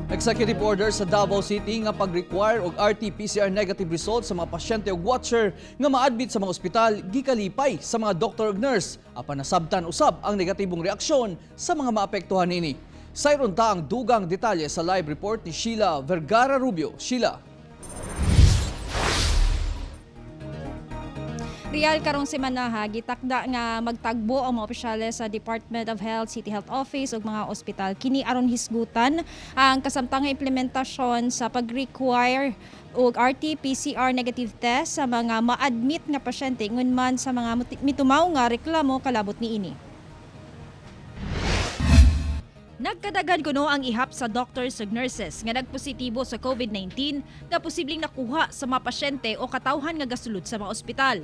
Executive order sa Davao City nga pag-require og RT-PCR negative result sa mga pasyente ug watcher nga ma-admit sa mga ospital gikalipay sa mga doktor ug nurse apan nasabtan usab ang negatibong reaksyon sa mga maapektuhan nini. Sayron ta ang dugang detalye sa live report ni Sheila Vergara Rubio. Sheila. Real, karong semana ha, gitakda nga magtagbo ang mga opisyales sa Department of Health, City Health Office ug mga ospital. Kini aron hisgutan ang kasamtang implementasyon sa pag-require og RT-PCR negative test sa mga ma-admit nga pasyente ingon man sa mga mitumaw nga reklamo kalabot niini. Nagkadagan kuno ang ihap sa doctors ug nurses nga nagpositibo sa COVID-19 nga posibleng nakuha sa mga pasyente o katawhan nga gasulod sa mga ospital.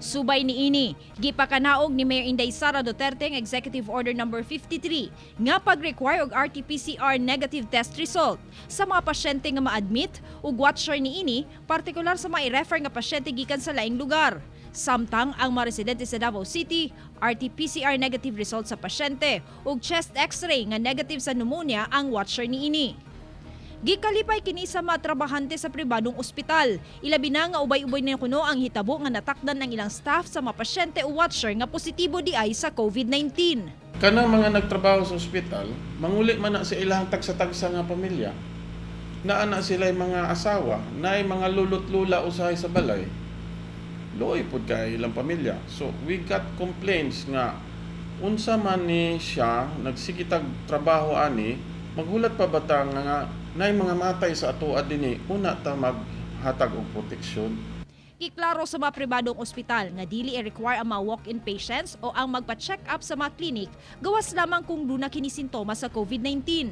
Subay niini, gipakanaog ni Mayor Inday Sara Duterte ang Executive Order number 53 nga pag-require og RT-PCR negative test result sa mga pasyente nga ma-admit ug watcher niini, partikular sa mga i-refer nga pasyente gikan sa laing lugar. Samtang ang mga residente sa Davao City, RT-PCR negative result sa pasyente ug chest x-ray nga negative sa pneumonia ang watcher niini. Gikalipay kini sa mga trabahante sa pribadong ospital. Ilabi na nga ubay-ubay na kuno ang hitabo nga natakdan ng ilang staff sa mga pasyente o watcher nga positibo di ay sa COVID-19. Kanang mga nagtrabaho sa ospital, manguli man na sa ilang tagsa-tagsa nga pamilya. Naa na sila mga asawa, naay mga lolo't lola usahay sa balay. Luoy pud kay ilang pamilya. So we got complaints nga unsa man ni siya, nagsigitag trabaho ani, maghulat pa ba ta nga naay mga matay sa atoa dinhi, una ta maghatag og proteksyon. Giklaro sa mga pribadong ospital nga dili i-require ang mga walk-in patients o ang magpa-check up sa mga klinik gawas lamang kung duna kini sintomas sa COVID-19.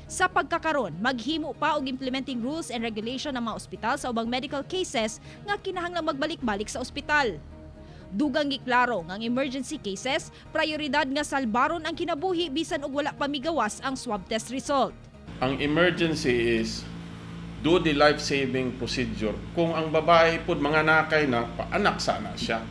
Sa pagkakaron, maghimo pa og implementing rules and regulation ang mga ospital sa ubang medical cases nga kinahanglang magbalik-balik sa ospital. Dugang giklaro nga ang emergency cases, prioridad nga salbaron ang kinabuhi bisan og wala pa migawas ang swab test result. Ang emergency is do the life-saving procedure. Kung ang babae pud mga nakay na, paanak sana siya.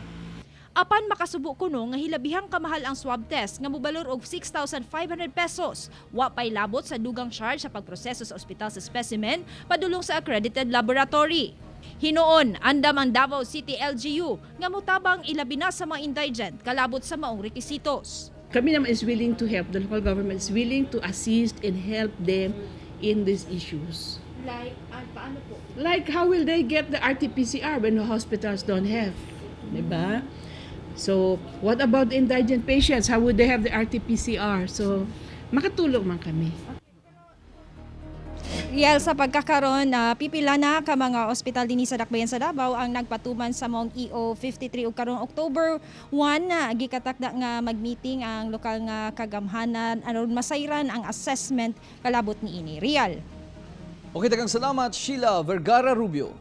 Apan makasubo kuno nga hilabihang kamahal ang swab test nga mobalor og 6,500 pesos. Wa pay labot sa dugang charge sa pagproseso sa ospital sa specimen padulong sa accredited laboratory. Hinuon, andam ang Davao City LGU nga motabang ilabi na sa mga indigent kalabot sa maong rekisitos. Kami naman is willing to help. The local government is willing to assist and help them in these issues. Like, paano po? Like, how will they get the RT-PCR when the hospitals don't have? Diba? So, what about the indigent patients? How would they have the RT-PCR? So, makatulong man kami. Real, sa pagkakaron, pipila na ka mga ospital dinhi sa Dakbayan sa Davao ang nagpatuman sa maong EO 53 ug karong October 1 na gikatakda nga mag-meeting ang lokal nga kagamhanan aron masayran ang assessment kalabot niini. Real. Okay, daghang salamat, Sheila Vergara Rubio.